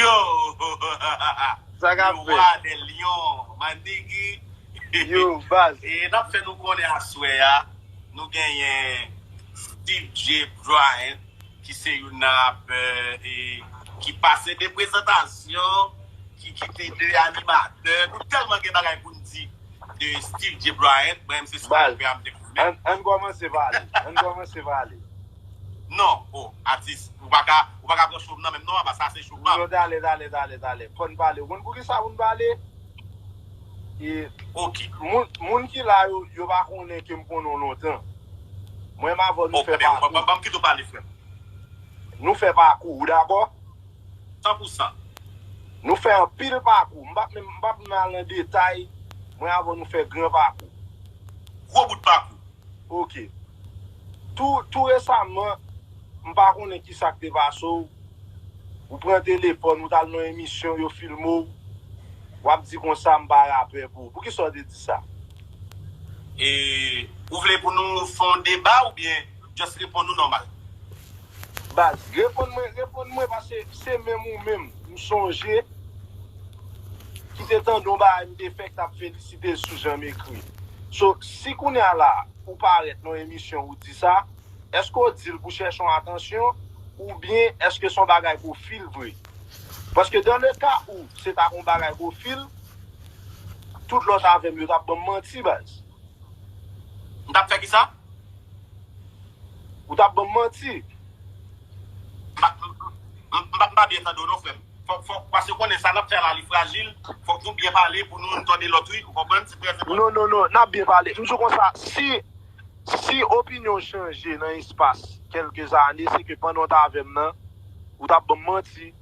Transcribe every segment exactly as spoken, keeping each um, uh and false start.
Yo! Sa k ap fèt? Le roi des lions, my nigga. Yo, baz. E n ap fè nou konnen aswè a, nou genyen Steve J. Bryant, ki se youn nan rapè e ki pase de prezantasyon, ki kite de animatè. Nou tèlman gen bagay pou n di de Steve J. Bryant. Mwen menm se Sniper a m te konnen. Ann, ann kòmanse pale. Ann kòmanse pale. Non, oh, atis, ou pa ka, ou pa ka pran cho m nan menm non, apa sa se cho pa m. Non, talè, talè, talè, talè. Fò n pale. Ou konn poukisa pou n pale? E, ok. Moun, moun ki la yo, yo pa konnen ke m konnen w lontan. Mwen m avè w nou fè pakou. Ban m kite w pale, frè m. Nou fè pakou, ou dakò? San pou san. Nou fè anpil pakou. M p ap menm, m p ap menm al nan detay. Mwen avè w nou fè gran pakou. Gwo bout pakou. Ok. Tou, tou resaman, m pa konnen ki sa k te pase w. Ou pran telefòn, ou t al nan emisyon, yo filme w. W ap di konsa m pa rapè pou ou. Poukisa w te di sa? E ou vle pou nou fè yon deba oubyen just reponn nou nòmal? Baz, reponn mwen, reponn mwen, paske se menm ou menm, m sonje, ki te tande yon bagay m te fè k t ap felisite l sou jan m ekri. So, si kounye a la, ou parèt nan yon emisyon ou di sa, èske w di l pou chèche yon atansyon, oubyen èske se yon bagay pou fil vre? Paske dans le cas où se ta yon bagay pou fil, tout lòt avè m yo t ap ban m manti, baz. M t ap fè kisa? Ou t ap ban m manti. M pa, m, m, m pa, m pa byen tande w non, frè m. Fòk, fòk, paske w konnen sa n ap fè la, li frajil. Fòk nou byen pale pou nou youn tande lòt, wi. Ou konprann? Se trè enpòtan. Non, non, non, n ap byen pale. M di w konsa, si, si opinyon w chanje nan espas kèlke zane, se ke pandan w t avè m nan, ou t ap ban m manti.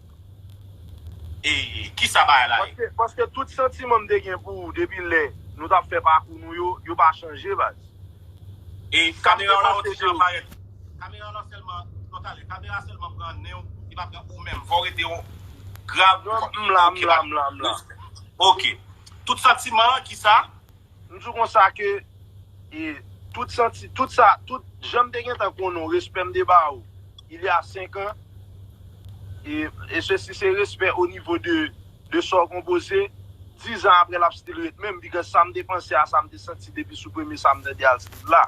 E kisa bagay la ye? Paske, paske tout santiman m te gen pou ou depi lè nou t ap fè pakou nou yo, yo pa chanje, baz. E kamera w la, ou te jan parèt. Kamera w la sèlman, non, talè, kamera sèlman pran nen w, li pa pran ou menm. Fò w rete yon grav. Non, m la, m la, m la, m la. Ok. Tout santiman an, kisa? M di w konsa ke, e, tout santi, tout sa, tout jan m te gentan konnen w, respè m te ba ou, il y a cinq ans, e, e sesi se respè o nivo de, de sa w konpoze, dizan apre l ap still ret menm, because sa m te panse a, sa m te santi depi sou premye sa m tande a l still la.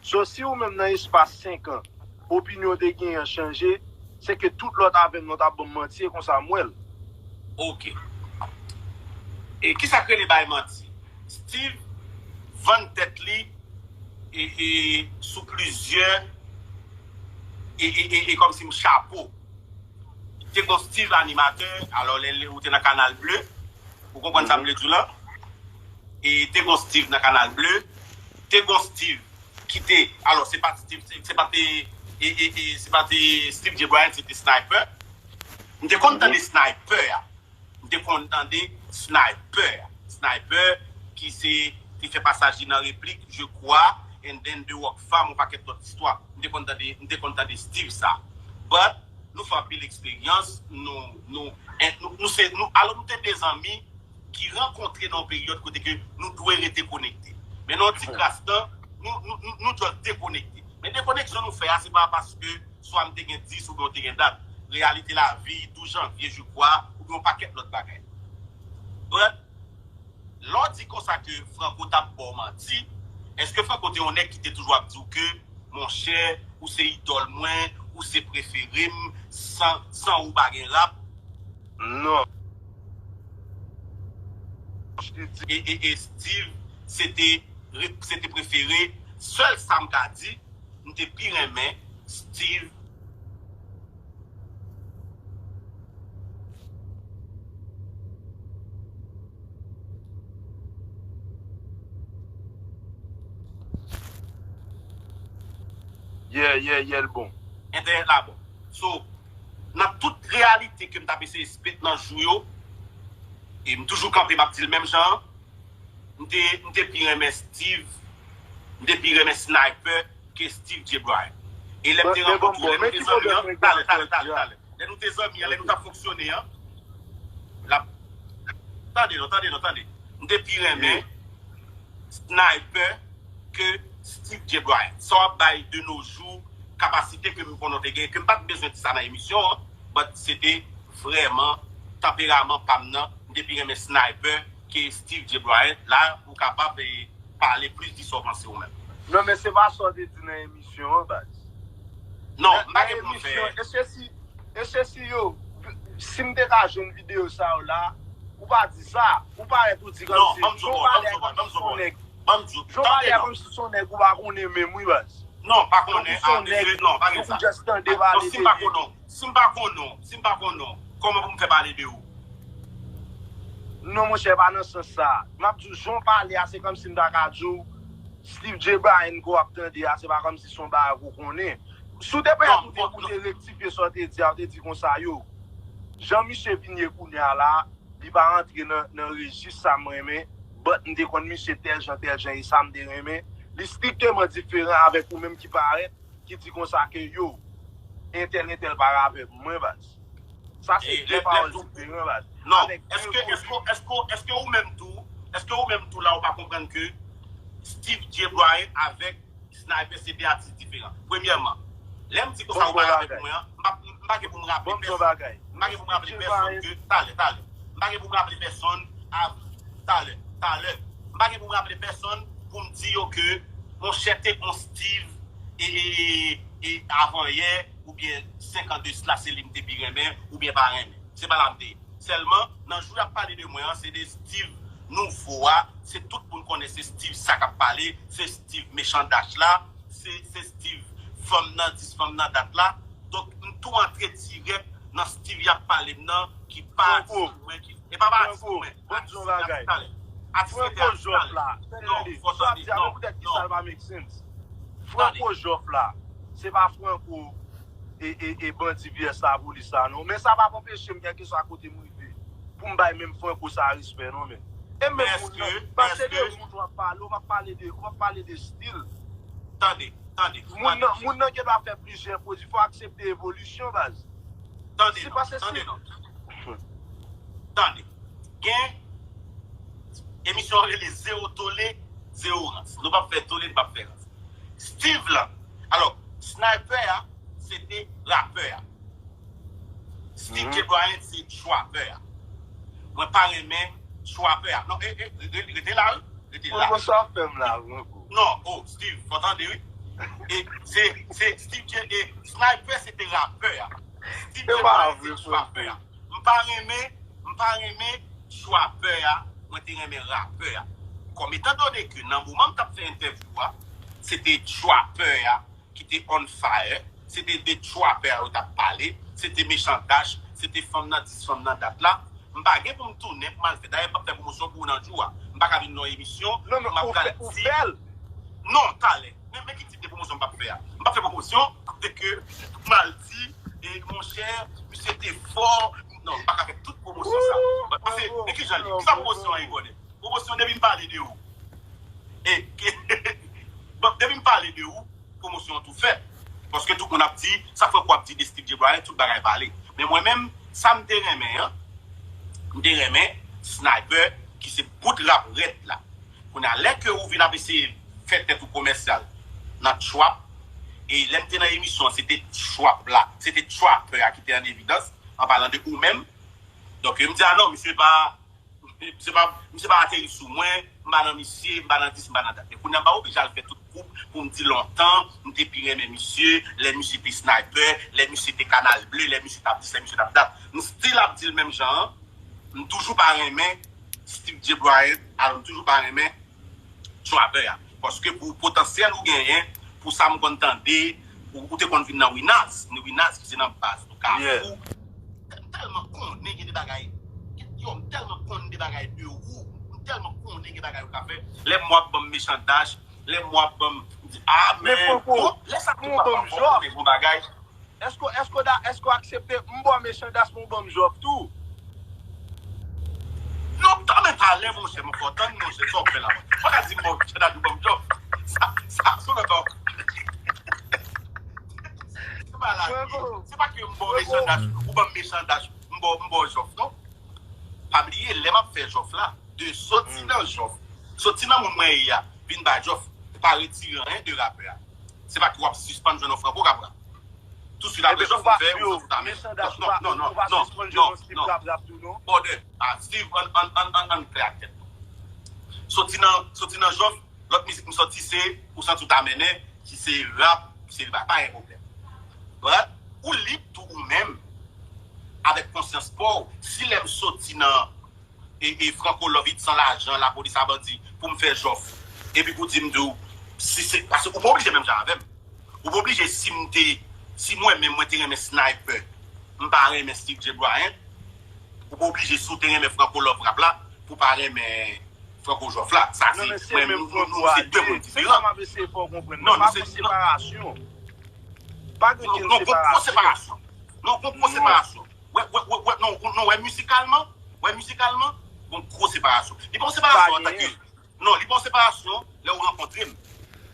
So, si ou menm nan espas senk an, opinyon w te genyen an chanje, se ke tout lòt avè m nan t ap ban m manti, e konsa m wè l. Ok. E kisa k rele bay manti? Steve vann tèt li e, e, sou plizyè e, e, e, e kòmsi m chapo. Te gon Steve animatè, alò lè, lè ou te nan Kanal Ble, ou konprann sa m vle di w lan? E te gon Steve nan Kanal Ble, te gon Steve ki te, alò se pa Steve, se, se pa te, e, e, e, se pa te Steve J. Bryant, se te Sniper. M te konn tande Sniper a. M te konn tande Sniper. Sniper ki se, ki fè pasaj li nan replik, je crois, and then de Rockfam, yon pakèt lòt istwa. M te konn tande, m te konn tande Steve sa. But, nou fè anpil eksperyans, nou, nou, en- nou, nou se, nou, alò nou te de zanmi ki rankontre nan yon peryòd kote ke nou dwe rete konekte. Men nan yon ti kras tan, nou, nou, nou, nou just dekonekte. Men dekoneksyon nou fè a, se pa paske swa m te gen dis oubyen w te gen dat. Reyalite lavi, douz janvye, je crois, oubyen yon pakèt lòt bagay. But, lè w di konsa ke Franco t ap ba w manti, èske Franco te yon nèg ki te toujou ap di w ke, monchè, ou se idòl mwen, ou se prefere m, san, san ou pa gen rap? Non. E, e, e Steve, se te, se te prefere, sèl sa m ka di, m te pi renmen Steve. Yeah, yeah, yeah, l bon. Entènèt la bon. So, nan tout reyalite ke m t ap eseye spit nan jou yo, e m toujou kanpe, m ap di l menm jan an, m te, m te pi renmen Steve, m te pi renmen Sniper ke Steve J. Bryant. E lè m te rankontre w, lè nou te zanmi an, talè, talè, talè, talè. Lè nou te zanmi an, lè nou t ap fonksyone an, l ap, tande non, tande non, tande. M te pi renmen Sniper ke Steve J. Bryant. Sa w ap bay de nos jours, kapasite ke m konnen w te gen, ke m pa t bezwen di sa nan emisyon an, but se te vrèman tanperaman pa m nan, m te pi renmen Sniper ke Steve J. Bryant. La, ou kapab eh, pale plis di sa w panse ou menm. Non, men se pa sa w te di nan emisyon an, baz. Non, m pa gen pou m fè. Eske si, eske si yo, si m te ka jwenn videyo sa yo la, ou pa di sa, ou parèt ou di kòmsi Jean Valère kòmsi son nèg. Jean Valère kòmsi son nèg ou pa konnen menm, wi, baz. Non, pa konnen, a, mesye, non, pa gen sa. Ou just tande pale de nèg. Si m pa konnen, si m pa konnen, si m pa konnen, kòman pou m fè pale de ou? Non, monchè, pa nan sans sa. M ap di w, jan w pale a, se kòmsi m ta ka di w, Steve J. Bryant ke w ap tande a, se pa kòmsi se yon bagay ke w konnen. Si w te pran tout, ou te rektifye sa w te di a, ou te di konsa, yo, jan misye vin ye kounye a la, li pa rantre nan, nan rejis sa m renmen, but m te konn misye tèl jan, tèl jan, e sa m te renmen. Li strikteman diferan avèk ou menm ki parèt, ki di konsa ke yo, entèl, entèl pa rapè pou mwen, baz. Sa se de pawòl diferan, baz. Non, èske, èske, èske, èske ou menm tou, èske ou menm tou la ou pa konprann ke Steve J. Bryant avèk Sniper se de atis diferan? Premyèman, lè m di konsa ou pa rapè pou mwen an, m pa, m pa gen pou m raple pèsonn. M pa gen pou m raple pèsonn ke, talè, talè. M pa gen pou m raple pèsonn, talè, talè. M pa gen pou m raple pèsonn pou m di yo ke, monchè, te gon Steve e, e, e, e avanyè oubyen senk an de sila, se li m te pi renmen oubyen pa renmen. Se pa la m te ye. Sèlman, nan jou y ap pale de mwen an, se de Steve nouvo a, se tout moun konnen se Steve sa k ap pale, se Steve mechan dach la, se, se Steve fanm nan dis fanm nan dat la. Donk, m tou antre dirèk nan Steve y ap pale m nan, ki pa atis pou mwen, ki, e pa pa atis pou mwen. Atis rete atis talè. Atis rete atis talè. Non, fò tande, non, non. Franco Jòf la, se pa Franco e, e, e bandi V S lapolis la, non. Men sa p ap anpeche m, kèlkeswa kote m rive, pou m bay menm Franco sa respè, non, men. E menm moun nan, paske de moun w ap pale, w ap pale de, w ap pale de stil. Tande, tande. Moun nan, moun nan gen dwa fè plizyè pwodui, fò aksepte evolisyon, baz. Tande non, tande non. Tande. Gen emisyon an rele Zewo Tole, Zewo Rans. Nou p ap fè tole, nou p ap fè rans. Steve la, alò, Sniper a, se te rapè a. Steve J. Bryant se trapper a. Mwen pa renmen trapper a. Non, e, e, re- rete la, wi. Rete la. Kòman sa fè m la, Franco? Non, oh, Steve, fò tande, wi. E se, se Steve J. E Sniper, se te rapè a. Steve J. Bryant, se trapper a. M pa renmen, m pa renmen trapper a. Mwen te renmen rapè a. Kòm etan done ke nan moman m t ap fè entèvyou a, se te trapper a ki te on fire, se te de trapper yo t ap pale, se te Mechan Dash, se te fanm nan dis fanm nan dat la. M pa gen pou m tounen pou m al fè. Dayè, m p ap fè pwomosyon pou ou nan jou a. M pa ka vin nan yon emisyon, m ap pral di. Non, talè. Men, men ki tip de pwomosyon m p ap fè a? M p ap fè pwomosyon de ke pou m al di, e, monchè, misye te fò. Non, m pa ka fè tout pwomosyon sa. Paske, men ki jan li? Ki sa pwomosyon an ye konnen? Pwomosyon depi m pale de ou. E, bon, depi m pale de ou, pwomosyon an tou fèt. Paske tout moun ap di, sa Franco ap di de Steve J. Bryant, tout bagay pale. Men mwen menm, sa m te renmen an, m te renmen Sniper, ki se bout rap rèd la. Kounye a, lè ke ou vin ap eseye fè tèt ou komèsyal nan trap, e lè m te nan emisyon an, se te trap la, se te trapper a ki te an evidans, an palan de ou menm. Donk, m di, a non, misye pa, Misye pa, misye pa ateri sou mwen, m pa nan misye, m pa nan dis, m pa nan dat. Men kounye a m pa oblije al fè tout gwoup pou m di lontan, m te pi renmen misye, lè misye te Sniper, lè misye te Kanal Ble, lè misye t ap dis, lè misye t ap dat. M still ap di l menm jan an. M toujou pa renmen Steve J. Bryant, alò m toujou pa renmen trapper a. Paske pou potansyèl ou genyen, pou sa m konn tande, ou, ou te konn vin nan Winaz, ni Winaz ki se nan baz nou Kafou. M tèlman konnen gen de bagay, yo, m tèlman konnen de bagay de ou, m tèlman konnen gen bagay ou ka fè. Lè m w ap ban m Mechan Dash, lè m w ap ban m, m di, a, men, bon, lè sa tout papa m bon, men bon bagay. Èske, èske w da, èske w aksepte m ba w Mechan Dash pou w ban m Jòf tou? Non, m ta men talè, monchè, mwen fò tann, monchè, sa w fè la. Fò ka di m ba w Mechan Dash ou ban m Jòf. Sa, sa, sou nan tò. Se pa la, se pa ke m ba w Mechan Dash, ou ban m Mechan Dash, m ba w, m ba w Jòf, non. Pa bliye, lè m ap fè Jòf la, de soti nan Jòf, soti nan moun mwen ye a, vin ba Jòf, pa retire anyen de rapè a. Se pa ke w ap sispann jwenn yon Franco k ap rap. Touswit apre Jòf, m fè, ou sot sou ta mennen. Non, non, non, non, non, non, non. Brother, ah, Steve, ann, ann, ann, ann, ann klè ak tèt nou. Soti nan, soti nan Jòf, lòt mizik m sòti se Ou Santi W ta mennen, ki se rap, se pa, pa gen pwoblèm. But, ou lib tou ou menm, avèk konsyans pa w, si lè m soti nan e, e Franco Love it san lajan, lapolis a bandi, pou m fè Jòf. Epi pou di m di w, si se, paske ou pa oblije menm jan avè m. Ou pa oblije si m te, si mwen menm mwen te renmen Sniper, m pa renmen Steve J. Bryant, ou pa oblije si w te renmen Franco Love rap la, pou pa renmen Franco Jòf la. Sa se, mwen, nou, nou, nou se de moun diferan. Non, nou se, non. Pa gen okenn separasyon. Non, gon gwo separasyon. Wè, wè, wè, wè, non, non, wè, mizikalman, wè, mizikalman, gon gwo separasyon. Li pa yon separasyon antanke, non, li pa yon separasyon lè ou rankontre m.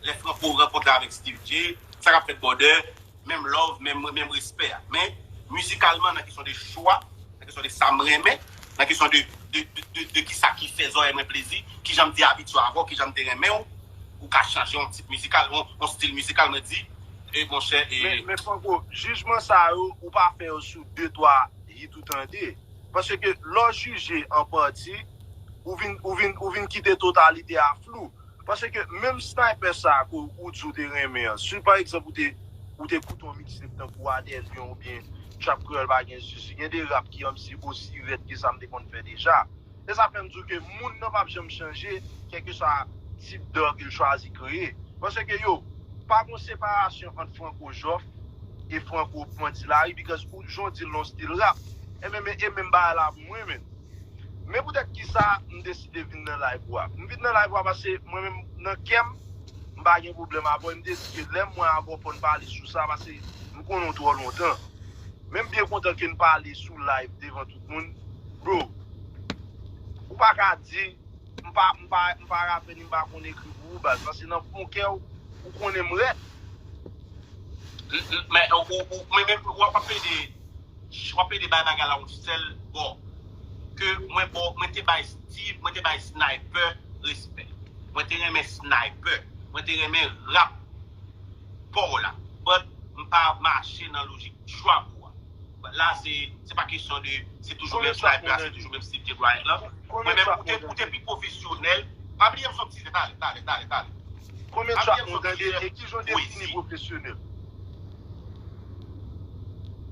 Lè Franco rankontre avèk Steve J, sa k ap fèt, brother, menm love, menm, menm respè a. Men, mizikalman, nan kesyon de chwa, nan kesyon de sa m renmen, nan kesyon de, de, de, de, de kisa ki fè zòrèy mwen plezi, kijan m te abitye avè w, kijan m te renmen w, ou ka chanje yon tip mizikal, yon, yon stil mizikal, mwen di, e monchè, e Men, men Franco, jijman sa yo, ou pa fè yo sou de twa hit ou tande. Paske lè w jije an pati, ou vin, ou vin, ou vin kite totalite a flou. Paske menm Sniper sa ke ou di w te renmen an, si pa egzanp ou te, ou te koute yon mixtape tankou Adelion oubyen Trap Kreyòl pa gen zizi, gen de rap ki anmsi osi rèd ke sa m te konn fè deja. E sa fè m di w ke moun nan p ap janm chanje, kèlkeswa tip d'art ke l chwazi kreye. Paske yo, pa gon separasyon ant Franco Jòf e Franco Bandi Lari, because ou, jan w di l nan yon stil rap. E menm, e menm bagay la pou mwen, men. Men poutèt kisa m deside vin nan live ou a? M vin nan live ou a paske mwen menm nan kè m, m pa gen pwoblèm avè w. E m te di ke lè m wè avè w fò n pale sou sa paske m konnen w twò lontan. Men m byen kontan ke n pale sou live devan tout moun. Bro, ou pa ka di m pa, m pa, m pa rapè ni m pa konn ekri pou ou, baz. Paske nan fon kè w, ou konnen m rèd. Men, ou, ou, men, men, w ap, w ap plede, w ap plede bay bagay la yon sèl bò. Ke mwen, bò, mwen te bay Steve, mwen te bay Sniper respè. Mwen te renmen Sniper. Mwen te renmen rap pa w la. But, m pa mache nan lojik trap ou a. But la, se, se pa kesyon de, se toujou menm Sniper, se toujou menm Steve J. Bryant la. Mwen menm, ou te, ou te pi pwofesyonèl. Pa bliye m sou ti, talè, talè, talè, talè. Konbyen trap mwen tande e kijan w defini pwofesyonèl?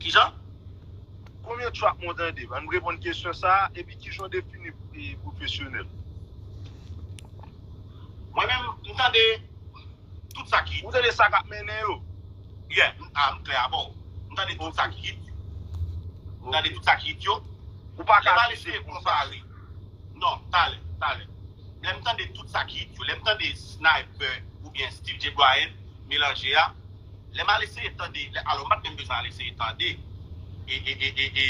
Kijan? Konbyen trap mwen tande? Ann reponn kesyon sa a, epi kijan w defini, e, pwofesyonèl? Mwen menm, m tande tout sa ki hit. Ou tande sa k ap mennen yo? Yeah, m, a, m klè avè w. M tande tout sa ki hit. M tande tout sa ki hit yo. Ou pa ka eseye konpare. Non, talè, talè. Lè m tande tout sa ki hit yo, lè m tande Sniper oubyen Steve J. Bryant melanje a, lè m al eseye tande, lè, alò m pa t menm bezwen al eseye tande e, e, e, e, e,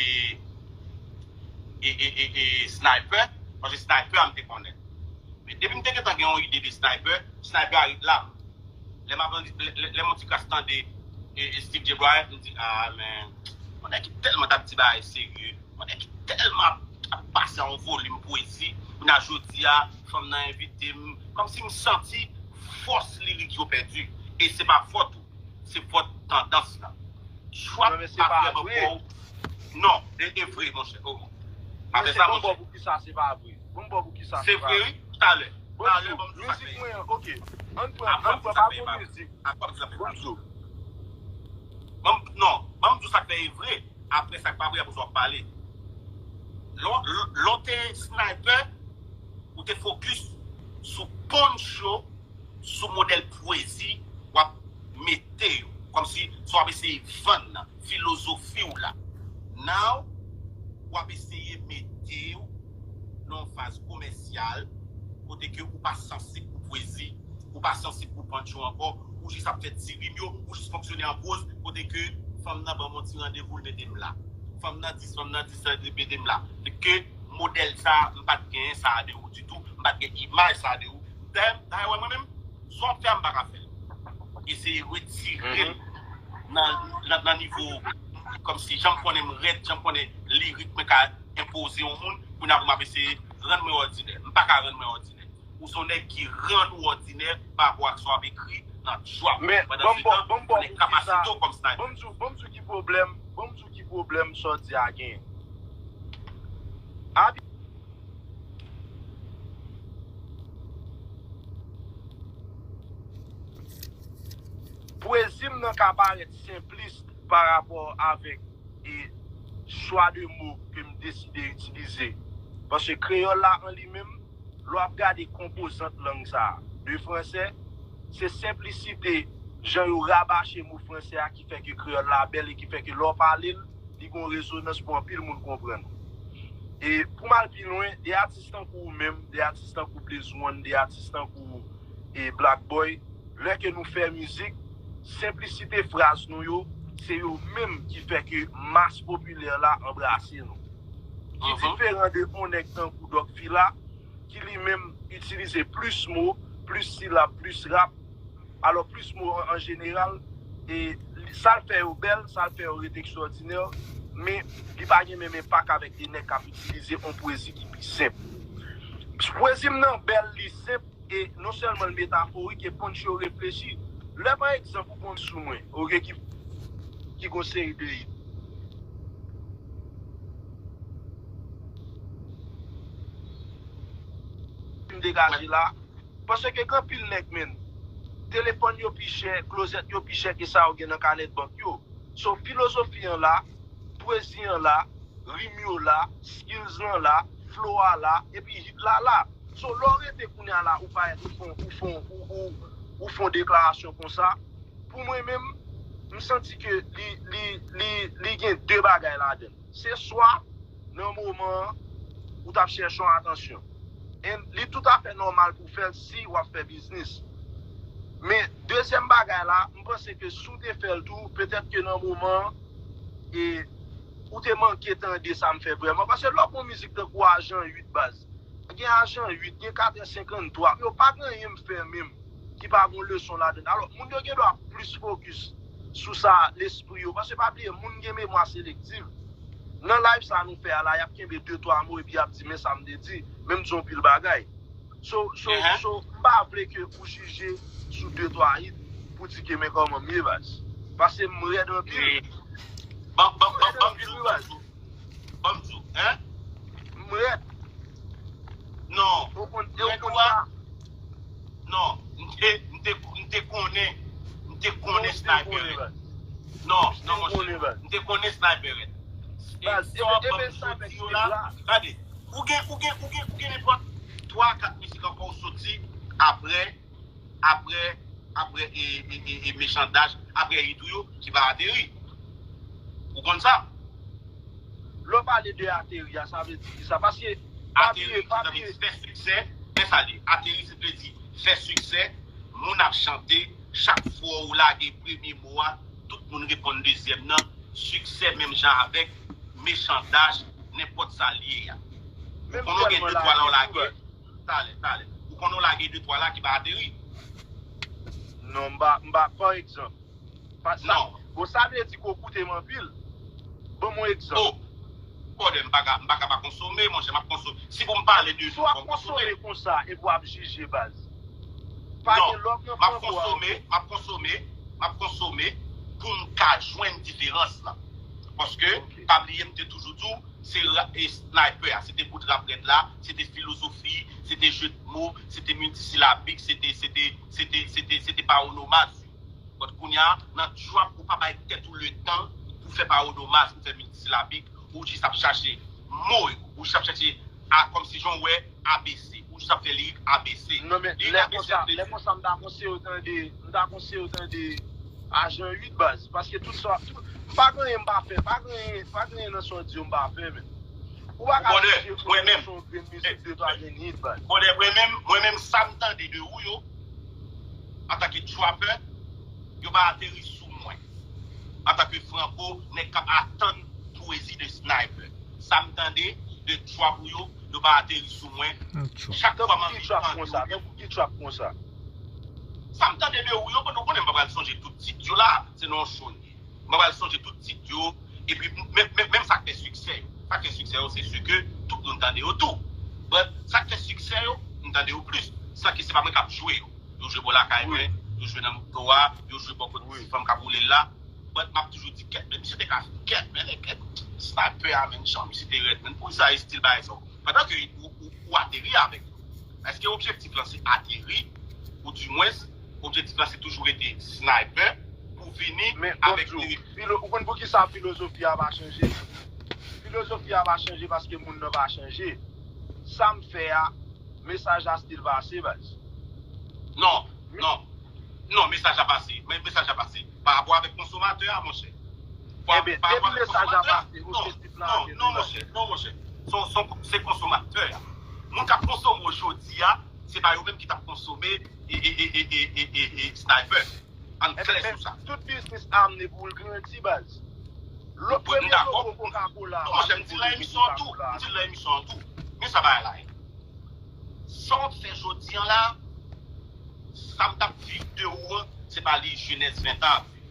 e, e, e, e Sniper, paske Sniper a m te konnen. Men depi m te gentan gen yon ide de Sniper, Sniper a ret la. Lè m ap, lè, lè, lè m yon ti kras tande e, e Steve J. Bryant, m di, ah, men, yon nèg ki tèlman t ap di bagay serye, yon nèg ki tèlman ap, ap pase a yon volim pwezi, kounye a jodi a, fanm nan envite m, kòmsi m santi fòs lirik yo pèdi. E se pa fòt ou, se fòt tandans la. Trap pa vrèman ba w. Non, e, e vre, monchè. Oh. Apre sa, monchè. Ban m ba w poukisa se pa vre. Ban m ba w poukisa se pa vre. Se vre, wi. Talè. Talè, ban m di sa k fè. Mizik mwen an, ok. Ann pran, ann pran, pa gon mizik. Apre m di sa k fè. Bonjou. Ban m, non, ban m di w sa k fè e vre. Apre sa k pa vre, apre sa w ap pale. Lè w, lè w te Sniper, ou te fokis sou punch yo, sou modèl pwezi w ap mete yo. Kòmsi sa w ap eseye vann nan filozofi w la. Now, w ap eseye mete yo nan yon faz komèsyal, kote ke ou pa sansib pou pwezi, ou pa sansib pou punch yo ankò, ou jis ap fè ti rim yo, ou jis fonksyone an pwoz, kote ke fanm nan ban m yon ti randevou, l mete m la. Fanm nan di, fanm nan di sa, l mete m la. Ke modèl sa, m pa t gen sa de ou ditou, m pa t gen imaj sa de ou. Dayè, dayè, wè mwen menm, sa w ap fè a, m pa ka fè l. Eseye retire l nan, nan, nan nivo, kòmsi jan m konnen m rèd, jan m konnen lirik mwen ka enpoze yon moun, kounye a pou m ap eseye rann mwen òdinè. M pa ka rann mwen òdinè. Ou se yon nèg ki rann ou òdinè pa rapò ak sa w ap ekri, nan trap. Men pandan se tan, konnen kapasite w kòm sniper. Ban m di w, ban m di w ki pwoblèm, ban m di w ki pwoblèm sa w di a genyen. Abi- Pwezi m nan ka parèt senplis pa rapò avèk e chwa de mo ke m deside itilize. Paske kreyòl la an li menm, lè w ap gade konpozant lang sa a, de fransè, se senplisite jan yo rabache mo fransè a ki fè ke kreyòl la bèl e ki fè ke lè w pale l, li gon rezonans pou anpil moun konprann. E pou m al pi lwen, de atis tankou ou menm, de atis tankou Blaze One, de atis tankou e Black Boy, lè ke nou fè mizik, senplisite fraz nou yo, se yo menm ki fè ke mas popilè la anbrase nou. Ki diferan de yon nèg tankou Doc Fila, ki li menm itilize plis mo, plis silab, plis rap. Alò, plis mo an, an jeneral, e li- sa l fè yo bèl, sa l fè yo ret ekstwòdinè, men li pa gen menm enpak avèk de nèg k ap itilize yon pwezi ki pi senp. Pwezi m nan bèl, li senp, e non sèlman l metaforik, e punch yo reflechi. Lè, pa egzanp, ou pran sou mwen, oke, ki, ki gon seri de hit. M degaje la, paske gen anpil nèg, men, telefòn yo pi chè, klozèt yo pi chè ke sa yo gen nan kanèt bank yo. So, filozofi an la, pwezi an la, rim yo la, skills lan la, flow a la, epi hit la la. So, lè w rete kounye a la, ou parèt, ou fon, ou fon, ou, ou, ou fon deklarasyon konsa, pou mwen menm, m santi ke li, li, li, li gen de bagay ladan l. Se swa nan moman an, ou t ap chèche yon atansyon. And li toutafè nòmal pou w fè l si w ap fè biznis. Men dezyèm bagay la, m panse ke si w te fè l tou, petèt ke nan moman an, e, ou te manke tande sa m fè vrèman. Paske lè w pran mizik tankou Ajan uit, baz, gen Ajan uit, gen kat è senkanntwa, yo pa gen anyen m fè menm ki pa gon leson ladan l. Alò, moun yo gen dwa plis fokis sou sa lespri yo. Paske pa bliye, moun gen memwa selektif. Nan live sa nou fè a la, y ap kenbe de twa mo epi y ap di, "Men sa m te di." Men m di yon pil bagay. So, so, so, m pa vle ke ou jije sou de twa hit pou di ke men kòman m ye, baz. Paske m rèd anpil. Ban, ban, ban, ban m di w, ban m di w. Ban m di w, hein? M rèd. Non. Ou konn, ou konn sa? Non. M te, m te, m te konnen, m te konnen Sniper rèd. Non, non, monchè. M te konnen Sniper rèd. E sa w ap ban m jodi yo la, gade, ou gen, ou gen, ou gen, ou gen nenpòt twa, kat mizik ankò w soti apre, apre, apre e, e, e, e Mechan Daj, apre hit ou yo ki pa ateri. Ou konn sa? Lè w pale de ateri a, sa vle di ki sa? Paske, pa bliye, pa bliye. Fè siksè, men sa li. Ateri, se vle di fè siksè, moun ap chante, chak fwa ou lage premye mo a, tout moun reponn dezyèm nan, siksè menm jan avèk Mechan Daj, nenpòt sa l ye a. Ou konnen w gen de twa la w lage, talè, talè. Ou konnen w lage de twa la ki pa ateri. Non, m pa, m pa, pa egzanp. Pa sa, non. Bon, sa vle di ke w koute m anpil. Ban m yon egzanp. Oh, brother, m pa ka, m pa ka pa konsome, monchè, m ap konsome. Si pou m pale de nou, fò m konsome. Si w ap konsome konsa, epi w ap jije, baz. Pa gen lòk nan flanbo a. Non, m ap konsome, m ap konsome, m ap konsome pou m ka jwenn diferans lan. Paske, pa bliye, m te toujou di w, se ra-, e Sniper a, se te bout rap rèd la, se te filozofi, se te jeu de mots, se te miltisilabik, se te, se te, se te, se te, se te pa onomaz. But kounye a, nan trap, ou pa bay tèt ou letan pou fè pa onomaz, pou fè miltisilabik, ou jis ap chache mo yo, ou jis ap chache, a, kòmsi jan w wè A B C, ou jis ap fè lirik A B C. Non, men lè konsa, lè konsa, m ta konseye w tande, m ta konseye w tande Ajan uit, baz, paske tout sa, tout, pa gen anyen m pa fè, pa gen anyen, pa gen anyen nan sa w di yo m pa fè, men. Ou pa ka jije pou yon grenn mizik, de twa grenn hit, baz. Brother, mwen menm, mwen menm, sa m tande de ou yo, antanke trapper, yo pa ateri sou mwen. Antanke Franco, nèg k ap atann pwezi de Sniper. Sa m tande de trap ou yo, yo pa ateri sou mwen. Chak fwa m anvi tande ou yo. Tankou ki trap konsa? Sa m tande de ou yo, bon, ou konnen m pa pral sonje tout tit yo la, se nan yon show n ye. M pa pral sonje tout tit yo, epi menm, menm, menm sa k fè siksè yo. Sa k fè siksè yo, se si ke tout moun tande yo tou. But sa k fè siksè yo, m tande yo plis. San ke se pa mwen k ap jwe yo. Yo jwe bò lakay mwen, yo jwe nan moto a, yo jwe bò kot ti fanm k ap woule l la. But m ap toujou di kèt, men misye te ka kèt, men kèt, sniper a, men jan misye te rèd, men pou sa estil bagay sa. Pandan ke ou, ou, ou ateri avèk li. Èske objektif lan se ateri, ou dimwens, objektif lan se toujou rete sniper pou vini avèk de... Ou konn poukisa filozofi a pa chanje? Filozofi a pa chanje paske moun nan pa chanje. Sa m fè a, mesaj la still pase, baz. Non, non. Non, mesaj la pase. Men mesaj la pase. Pa rapò avèk konsomatè a, monchè. Ebyen, depi mesaj la pase, objektif lan ap vin. Non, monchè, non, monchè. Se konsomatè a. Moun k ap konsome w jodi a, se pa yo menm ki t ap konsome e, e, e, e, e, e, e sniper. Ann klè sou sa. Tout biznis amenn pou l grandi, baz. Lòt premye logo Coca-Cola. Non, monchè, m di nan emisyon an tou. M di nan emisyon an tou. Men sa bagay la ye. Sa w ap fè jodi an la, sa m t ap viv de ou an, se pa li jenès ven tan ap viv.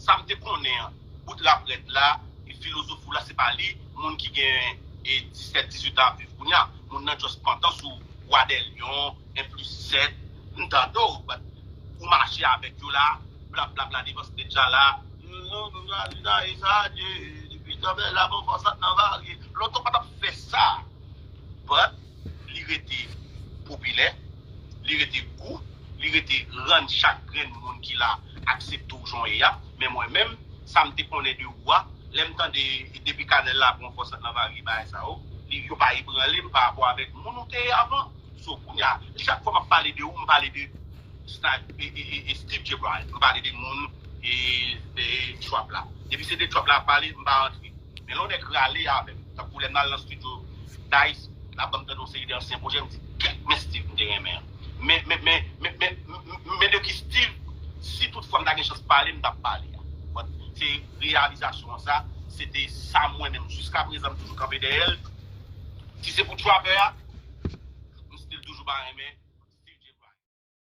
Sa m te konnen an, bout rap rèd la, e filozofi w la, se pa li moun ki gen e disèt, dizuit an ap viv kounye a. Moun nan just pantan sou Wa dè Lyon, en plis sèt, m tande w, but ou mache avèk yo la, blablabla devan stage la la, depi tanbè la bon fòs ap nan varye. Lontan w pa t ap fè sa. But li rete popilè, li rete gou, li rete rann chak grenn moun ki la aksepte w jan w ye a. Men mwen menm, sa m te konnen de ou a, lè m tande depi kanèl la pran fòs ant nan vage bagay sa yo, li, yo pa ebranle m pa rapò avèk moun ou te ye avan. So, kounye a, chak fwa m ap pale de ou, m pale de Snipe, e, e, e, e Steve J Brown, m pale de moun e, e trap la. Depi se de trap la ap pale, m pa antre. Men lè yon nèg rale avè m, tankou lè m al nan studio Dice, l ap ban m tande yon seri de ansyen pwojè, m di, kèt, men Steve m te renmen an. Men, men, men, men, men, men, men de ki Steve, si tout fwa m ta gen chans pale, m t ap pale a. But se reyalizasyon an sa, se te sa mwen menm, jiska prezan m toujou kanpe dèyè l. Si se pou trapper a, m still toujou pa renmen.